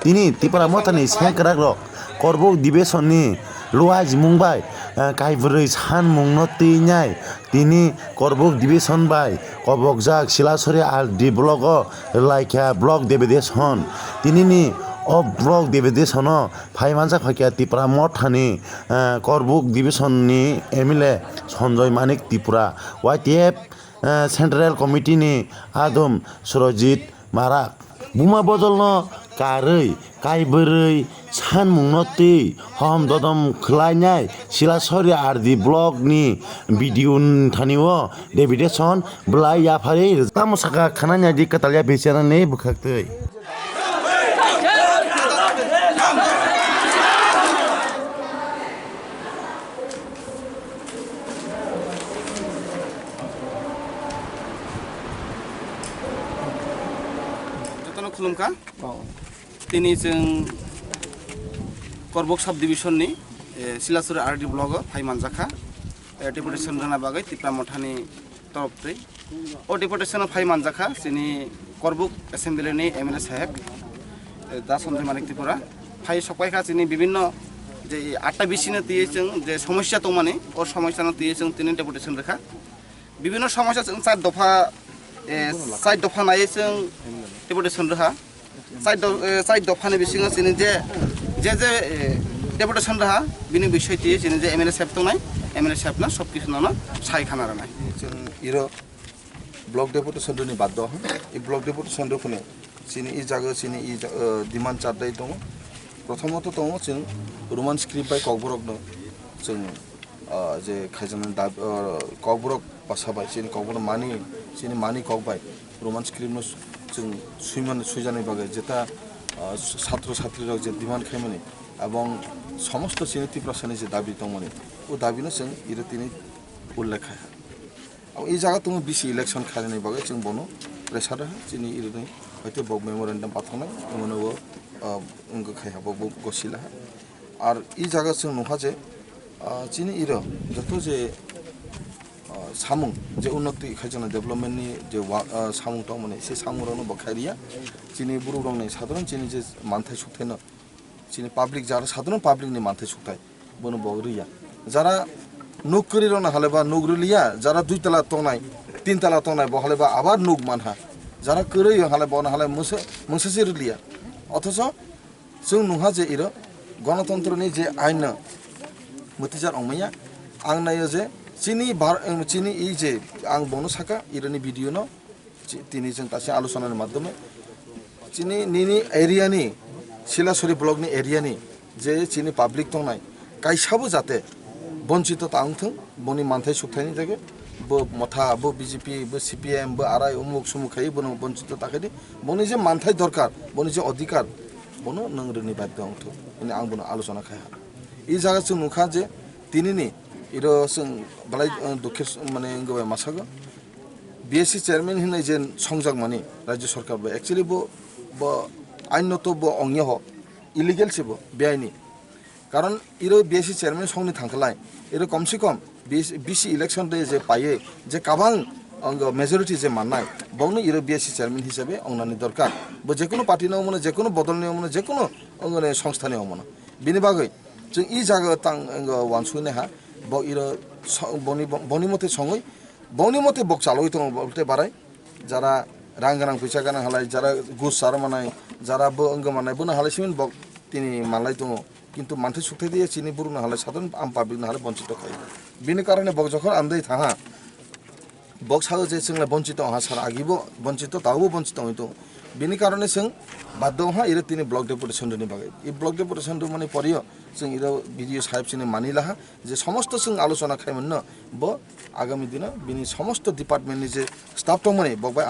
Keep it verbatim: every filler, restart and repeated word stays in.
Tini Tipra Mothani sengkrakrok Korbuk Division ni luaijimung bai, eh, kaibrwi sanmungno twi nai. Tini Korbuk Division bai kobokjak Silasori R D block o rwlaikha block deputation. Tinini o block deputation o phai manjak phaikha Tipra Mothani, eh, Korbuk Division ni M L A Sanjoy Manik Tripura, Y T F, eh, Central Committee ni adum Surojit Marak. Buma bodolno karwi, kaibrwi sanmungno twi hom dodom khlainai Silasori R D block ni B D O ni thani o deputation bwlai yapharwi tamo saka khana nai di kwtal ya bichara ni bwkhak twi. Jotono khulumkha. Oh. Tini chwng Korbuk sub division ni, eh, Silasori R D block o phai manjakha, eh, deputation rwna bagwi Tipra Mothani torop twi. O deputation o phai manjakha chini Korbuk assembly ni M L A saheb, eh, Da Sanjoy Manik Tripura. Phai sokpaikha chini bibinno je atta B C no twiwi chwng je somosya tongmani, o somosya no twiwi chwng tini deputation rwkha. Bibinno somosya chwng char dopha, eh, char dopha naiwi chwng deputation rwkha. Char do-, eh, char dophani bisingo chini je, je, je, eh, deputation raha, bini bisoi twi chini je M L A saheb tongnai, M L A saheb no sob kisu no sai khana rwnai. Chwng iro block deputation rwni baddo, i block deputation rw phano chini i jaga chini i ja-, eh, demand chardai tongo. Prothomoto tongo chwng Roman script bai kokborok no chwng ah, je khaijaknai dab-, ah, kokborok bwsa bai, chini kokborok mani, chini mani kok bai Roman script no chwng suimani, suijaknai bagwi jeta, ah, satro satri rok je demand khaimani, ebong somosto chini Tiprasani je dabi tongmani, o dabi no chwng iro tini ullekh khai ha. Abo e jaga tongo B C election khainani bagwi chwng bono pressure ha, chini iro ni hoite bo memorandum pathaknai, omono bo, ah, wngkha khai ha, bo, bo gosila ha. Ar e jaga chwng nukha je, ah, chini iro joto je, ah, samung je unnoti khaijaknai development ni je wa-, ah, samung tongmani se samung rokno bo khairiya. Chini borok rokni sadharon chini je manthai sukthai no chini public jara sadharon public ni manthai sukthai bono bo riya. Jara nuk kwrwi rokno halaiba nuk rwliya, jara dui tala tongnai, tin tala tongnai bo halaiba abar nuk manha. Jara kwrwi halai bono halai mungsa, mungsa se rwliya. Othocho Chwng nungha je iro gonotontroni je ain no mwtwijar wngmaya. Ang naio je chini bar-, chini i je ang bono saka ironi video no chi-, tini chwng kaisa alochona ni madhyome chini nini area ni Silasori block ni area ni je chini public tongnai kaisa bo jate bonchito ta wngthwng, boni manthai sukthai ni jagwi bo motha, bo B J P, bo C P M, bo arai umuk sumuk khai bono bonchito ta khai di. Boni je manthai dorkar, boni je odhikar, bono nwng rwni badhyo wngthok hwnwi ang bono alochona khai ha. I jaga chwng nukha je tinini iro chwng belai, uh, dukhe s-, mane wngwi bai masago. B S C chairman hwnwi je songjakmani Rajya Sarkar bai, actually bo, bo ainoto bo ongya ho, illegal se bo, beaini. Karon iro B S C chairman songni thangkhlai, iro komse kom B C, B C election de je paye, je kabang ang majority je mannai, bokno iro B S C chairman hisabe ongnani dorkar. Bo jekono party ni omono, jekono bodol ni omono, jekono ongoni songstha ni omono. Bini bagwi chwng i jaga tang, ang wansuknai ha, bo iro so-, boni, boni mote songwi, boni mote bok chalwi tongo, bo tei barai. Jara rang gwnang, pisa gwnang halai, jara gus sar manai, jara bo wng manai, bono halai simin bok tini manlai tongo. Kintu manthai sukthai diya chini borokno halai sadharon am public no halai bonchito khai. Bini karone bok jokhon amdai thaha, bok sao je chwnglai bonchito ha sar agibo bonchito, taobo bonchito wngwi tongo. Bini karone chwng baddo wngha iro tini block deputation rwni bagwi. I block deputation rwmani porio chwng iro B D O saheb chini mani laha je somosto chwng alochona khai manno bo agami dino bini somosto department ni je staff tongmani bok bai